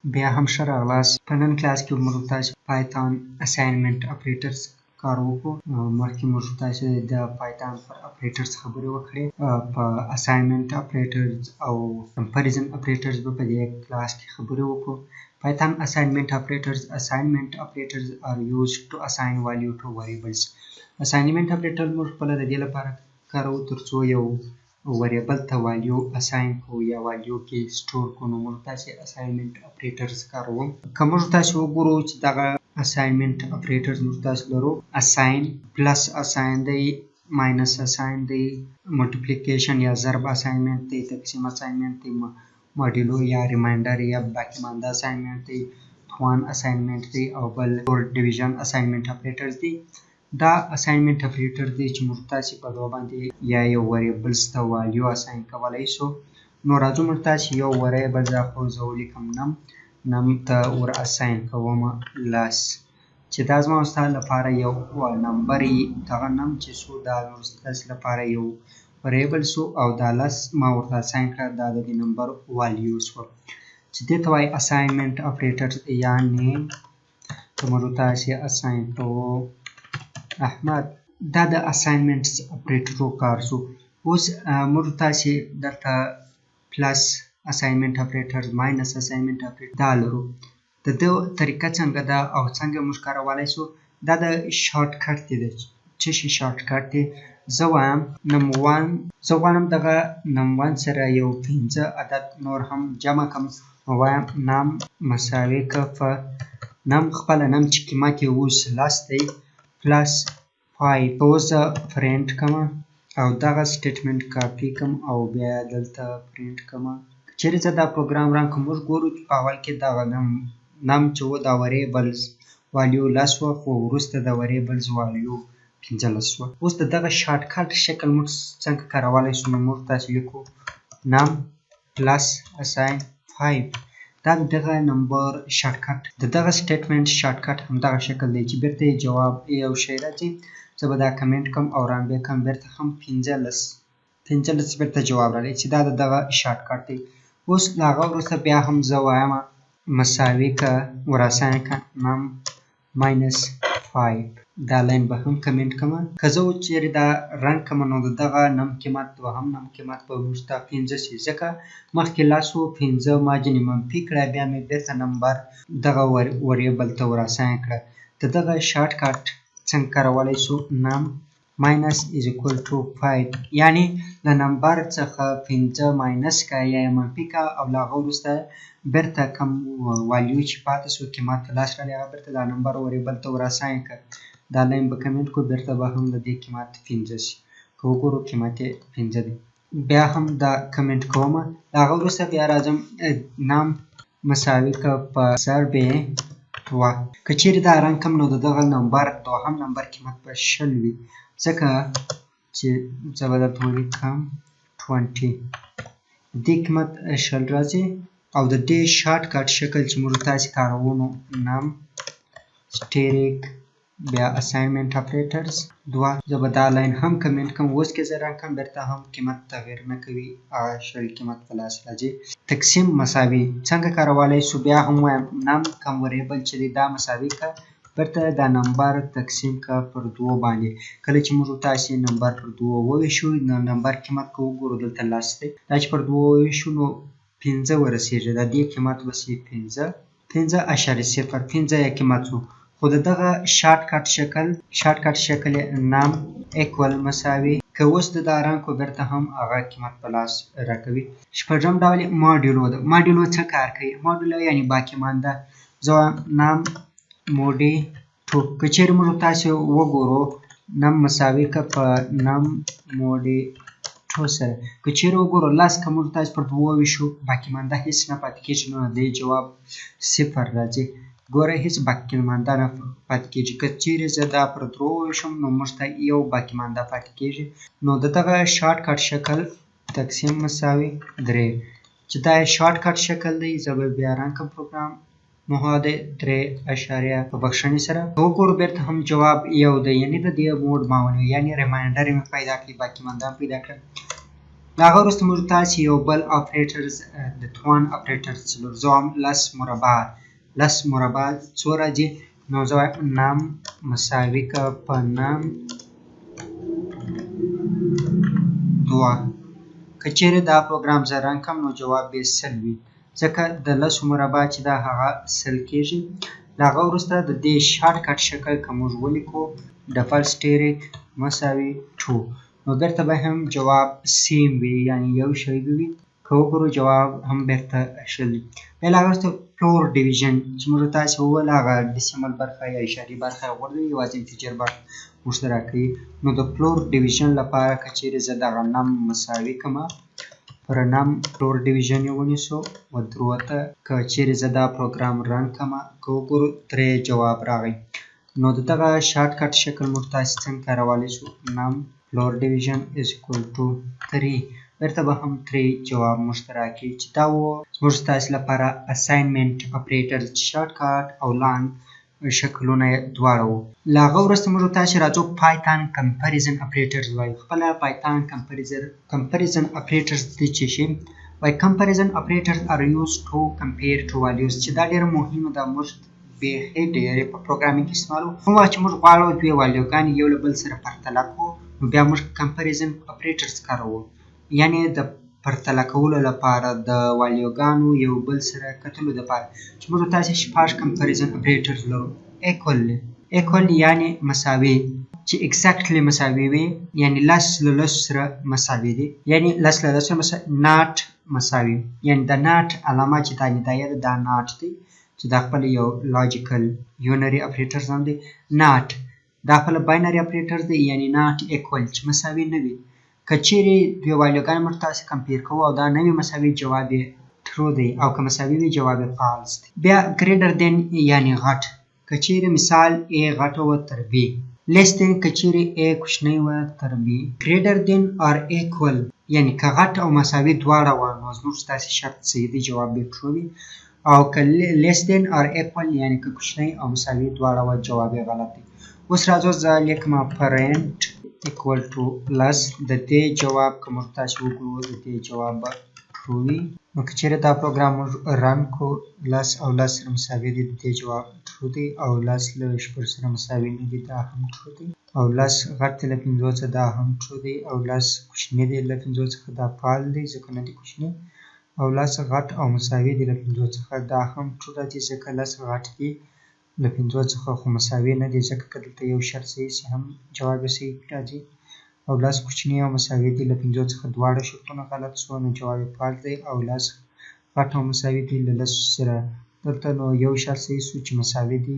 بیا هم ښه راغلاست. په نن کلاس کې موږ تاسو Python assignment operators کار وکړو. مخکې موږ تاسو د Python پر operators خبرې وکړې. په assignment operators او comparison operators به په دې کلاس کې خبرې وکړو. Python assignment operators. Assignment operators are used to assign value to variables. Assignment operator موږ خپله د دې لپاره کاروو ترڅو یو variable ته value assign کړو یا value کې store کړو، نو موږ تاسې assignment operators کاروو. که موږ تاسې وګورو چې دغه assignment operators موږ تاسې لرو، assign، plus assign دی، minus assign دی، multiplication یا ضرب assignment دی، تقسیم assignment دی، modulo یا remainder یا باقي مانده assignment دی، توان assignment دی او بل division assignment operators دی. دا assignment operator دی چې موږ تاسې په دوه باندې یا یو variables ته value assign کولی سو. نو راځو موږ تاسې یو variable دا خو زه ولیکم num، num ته ور assign کوم لس، چې دا زما ستا لپاره یو نمبر دغه num چې سو دا ستاسې لپاره یو variable سو او دا لس ما ورته assign کړه، دا د دې نمبر value سوه چې دې ته وایي assignment operator. یا name ته موږ تاسې assign کوو احمد. دا د assignment operator کار سو. اوس موږ تاسې دلته plus assignment operator، minus assignment operator دا لرو. د ده طریقه څنګه ده او څنګه موږ کارولی سو؟ دا د shortcut دی. څه شي shortcut دی؟ زه وایم num one، زه غواړم دغه num one سره یو 5 عدد نور هم جمع کړم. وایم num مساوي که په num خپله num چې قیمت یې اوس لس دی plus 5. اوس زه پرینټ کړم او دغه statement copy کړم او بیا دلته پرینټ کړم. چېرې زه دا پروګرام run کړم، موږ ګورو چې په اول کې دغه num چې و دا variables value لس وه، خو وروسته د variables value 15 وه. اوس د دغه shortcut شکل موږ څنګه کارولی سو؟ نو موږ تاسې لیکو num plus assign 5. دا د دغه نمبر shortcut، د دغه statement shortcut همدغه شکل دی چې بیرته یې جواب یو شی راځي. زه به دا کمنټ کړم او run به یې کړم، بیرته هم 15 بیرته جواب راغلی چې دا د دغه shortcut دی. اوس له هغه وروسته بیا هم زه وایم مساوي که ور assign که num minus 5. دا line به هم کمنټ کړم. که زه اوس چېرې دا run کړم نو د دغه num قیمت دوهم num قیمت به موږ ته 5 شي، ځکه مخکې لس و، 5 ما ځینې منفي کړه، بیا مې بیرته نمبر دغه variable ته ور assign کړه. د دغه shortcut څنګه کارولی سو؟ num minus is equal to 5، یعنی له نمبر څخه 5 minus که یا یې منفي که او له هغه وروسته بیرته کوم value چې پاتې سو قیمت ته لاس راغلی هغه بیرته دا نمبر variable ته ور assign که. دا line به کمنټ کړو، بیرته به هم د دې قیمت 5 شي. که وګورو قیمت یې 5 دی. بیا هم دا کمنټ کوم. له هغه وروسته بیا راځم num مساوي که په ضرب 2. که چېرې دا run کړم نو د دغه نمبر دوهم نمبر قیمت به 20 وي، ځکه چې زه به دلته ولیکم 20، دې قیمت 20 راځي. او د دې shortcut شکل چې موږ تاسې کاروو نو num asterisk بیا assignment operators 2. زه به دا line هم کمنټ کړم. اوس که زه run کړم بیرته هم قیمت تغییر نه کوي، هغه 20 قیمت په لاس راځي. تقسیم مساوي څنګه کارولی سو؟ بیا هم وایم num کوم variable چې دی دا مساوي که بیرته دا نمبر تقسیم که پر 2 باندې. کله چې موږ تاسې نمبر پر 2 وویشو نو نمبر قیمت که وګورو دلته لس دی، دا چې پر 2 وویشو نو 5 ورسېږي، د دې قیمت به شي 5، 5.0، 5 یې قیمت سو. خو د دغه shortcut شکل، shortcut شکل یې num equal مساوي که اوس د دا run کړو بیرته هم هغه قیمت په لاس راکوي. شپږم ډول یې modulo ده. modulo څه کار کوي؟ modulo یعنی باقي مانده. زه وایم num mod 2. که چېرې موږ تاسې وګورو num مساوي که په num mod 2 سره، که چېرې وګورو لس که موږ تاسې پر 2 وویشو باقي مانده هېڅ نه پاتې کېږي، نو د دې جواب 0 راځي. ګوره هېڅ باقي مانده نه پاتې کېږي. که چېرې زه دا پر 3 وویشم نو موږ ته یو باقي مانده پاتې کېږي. نو د دغه shortcut شکل تقسیم مساوي 3، چې دا یې shortcut شکل دی. زه به بیا run کړم پروګرام، نو هغه دی 3 په بخښنې سره. که وګورو بیرته هم جواب یو دی، یعنی د دې mod ما ونیو، یعنی remainder مې پیدا کړي، باقي مانده مې پیدا کړه. د هغه وروسته موږ تاسې یو بل operators د توان operators چې لرو. زه وایم لس مربع، لس مربع څو راځي؟ نو زه وایم num مساوي که په num دوه. که چیرې دا پروګرام زه run کړم نو جواب به یې 100 وي، ځکه د لسو مربع چې دا هغه 100 کېږي. له هغه وروسته د دې shortcut شکل که موږ ولیکو double asterisk مساوي 2، نو بیرته به هم جواب same وي، یعنی یو شی به وي. که وګورو جواب هم بیرته 20 وي. بیا له هغه وروسته floor division چې موږ تاسې وویل هغه decimal برخه یا اعشاري برخه یې غورځوي، یوازې integer برخه موږ ته راکوي. نو د floor division لپاره که چیرې زه دغه num مساوي کړم پر num floor division یې ونیسو و درو ته، که چیرې زه دا پروګرام run کړم که وګورو 3 جواب راغی. نو د دغه shortcut شکل موږ تاسې څنګه کارولی شو؟ num floor division is equal to 3، بیرته به هم 3 جواب موږ ته راکړي. چې دا و زموږ ستاسې لپاره assignment operators چې shortcut او long شکلونه یې دواړه وو. له هغه وروسته موږ تاسې راځو Python comparison operators وایو. خپله Python comparison operators دي چې شي وایي comparison operators are used to compare two values، چې دا ډېره مهمه ده، موږ بیخي ډېرې په programming کې استعمالوو. کوم وخت چې موږ غواړو دوې value ګانې یو له بل سره پرتله کړو نو بیا موږ comparison operators کاروو، یعنې د پرتله کولو لپاره د value ګانو یو بل سره کتلو لپاره. چې موږ تاسې شپږ comparison operators لرو. equal یعنې مساوي، چې exactly مساوي وي، یعنې لس له لسو سره مساوي دي، یعنې لس له لسو سره مساوي. not مساوي، یعنې د not علامه چې دا ندایه ده دا not دی، چې دا خپل یو logical unary operators هم دی. not دا خپل binary operators دی، یعنې not equal چې مساوي نه وي. که چیرې دوې value ګانې موږ تاسې compare کوو او دا نه وي مساوي جواب یې true دی، او که مساوي وي جواب یې false دی. بیا greater than یعنې غټ، که چیرې مثال A غټه وه تر B، less than که چیرې A کوچنی وه تر B، greater than or equal یعنې که غټ او مساوي دواړه وه نو زموږ ستاسې شرط صحیح دی، جواب یې true وي، او که less than or equal یعنې که کوچنی او مساوي دواړه وه جواب یې غلط دی. اوس راځو زه لیکم print equal to لس، د دې جواب که موږ تاسې وګورو د دې جواب به true وي. نو که چیرې دا پروګرام موږ run کړو لس او لس سره مساوي دي، د دې جواب true دی، او لس له شپږ سره مساوي نه دي، دا هم true دی، او لس غټ دی له پنځو څخه، دا هم true دی، او لس کوچنی دی له پنځو څخه، دا false دی ځکه نه دی کوچنی، او لس غټ او مساوي دی له پنځو څخه، دا هم true راځي ځکه لس غټ دی له پنځو څخه خو مساوي نه دی، ځکه که دلته یو شرط صحیح شي هم جواب یې صحیح راځي، او لس کوچنی او مساوي دی له پنځو څخه دواړه شرطونه غلط شو نو جواب یې false دی، او لس غټ او مساوي دی له لسو سره دلته نو یو شرط صحیح شو چې مساوي دی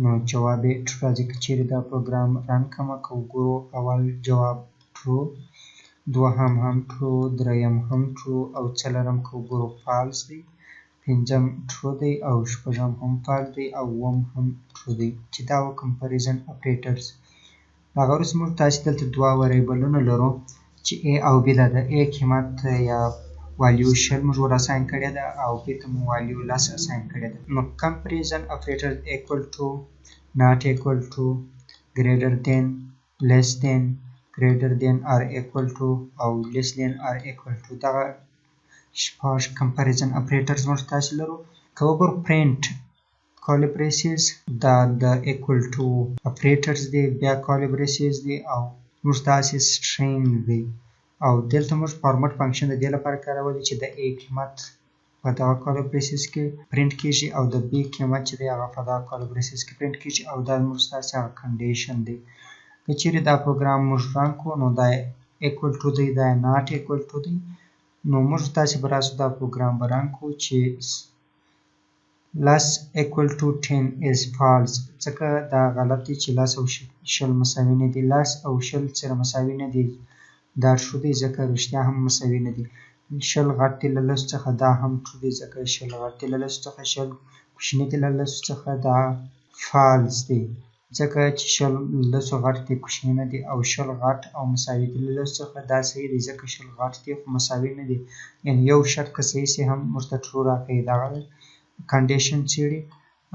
نو جواب یې true راځي. که چیرې دا پروګرام run کړم که وګورو اول جواب true، دوهم هم true، دریم هم true، او څلورم که وګورو false دی، پنځم true دی، او شپږم هم false دی، او اووم هم true دی. چې دا و comparison operators. هغه وروسته موږ تاسې دلته دوه variable ونه لرو چې A او B ده. د A قیمت یا value 20 موږ ور assign کړې ده او B ته مو value لس assign کړې ده. نو comparison operator equal to، not equal to، greater than، less than، greater than or equal to او less than or equal to، دغه شپږ comparison operators موږ تاسې لرو. که وګورو print curly braces دا د equal to operators دی، بیا curly braces دی، او موږ تاسې string دی، او دلته موږ format function د دې لپاره کارولی چې د A قیمت په دغه curly braces کې پرینټ کیږي او د B قیمت چې دی هغه په دغه curly braces کې پرینټ کیږي، او دا موږ تاسې هغه condition دی. که چیرې دا پروګرام موږ run کړو نو دا equal to دی، دا not equal to دی، نو موږ تاسې به راسو دا پروګرام به run کړو چې لس equal to 10 is false، ځکه دا غلط دی چې لس او شل مساوي نه دي، لس او شل سره مساوي نه دي، دا true دی ځکه رښتیا هم مساوي نه دي. شل غټ دی له لسو څخه، دا هم true دی ځکه شل غټ دی له لسو څخه، شل کوچنی دی له لسو څخه، دا false دی ځکه چې شل له لسو غټ دی کوچنی نه دی، او شل غټ او مساوي دی له لسو څخه، دا صحیح دی ځکه شل غټ دی خو مساوي نه دی، یعنې یو شرط که صحیح شي هم موږ ته true راکوي، دغه condition څېړي.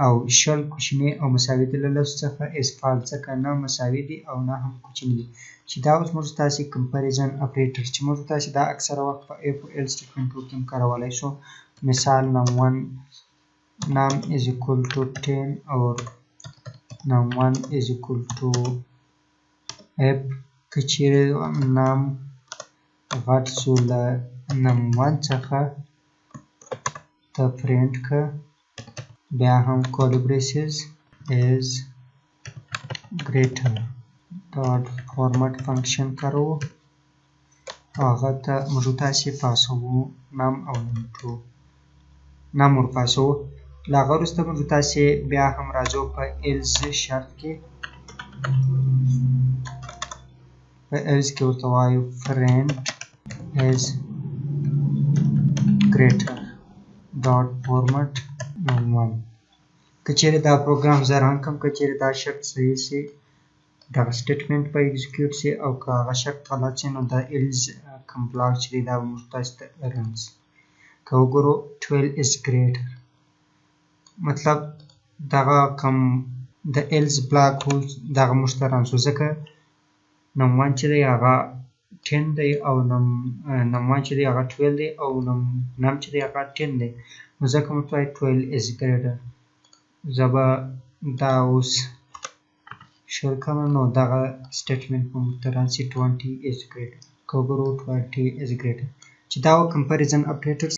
او 20 کوچنی او مساوي دي له 10 څخه is false، ځکه نه مساوي دي او نه هم کوچني دي. چې دا اوس موږ تاسې comparison operator چې موږ تاسې دا اکثره وخت په if او else statement کې هم کارولی شو. مثال num1 num is equal to 10 او num1 is equal to if که چیرې num غټ سو له num1 څخه ته پرینټ که، بیا هم curly braces is greater dot format function کاروو، هغه ته موږ تاسې پاسوو num او num2 num ورپاسوو. له هغه وروسته موږ تاسې بیا هم راځو په else شرط کې، په else کې ورته وایو print is greater dot format num1. که چیرې دا پروګرام زه run کړم، که چیرې دا شرط صحیح سي دغه statement به execute سي، او که هغه شرط غلط سي نو دا else کوم block چې دی دا به موږ تاسې ته run سي. که وګورو 12 is greater، مطلب دغه کوم د else block و دغه موږ ته run سو، ځکه num1 چې دی هغه 10 دی او num1 چې دی هغه 12 دی او num چې دی هغه 10 دی، نو ځکه موږ وایو 12 is greater. زه به دا اوس 20 کړم نو دغه statement به موږ ته run سي 20 is greater. که وګورو 20 is greater. چې دا و comparison operators.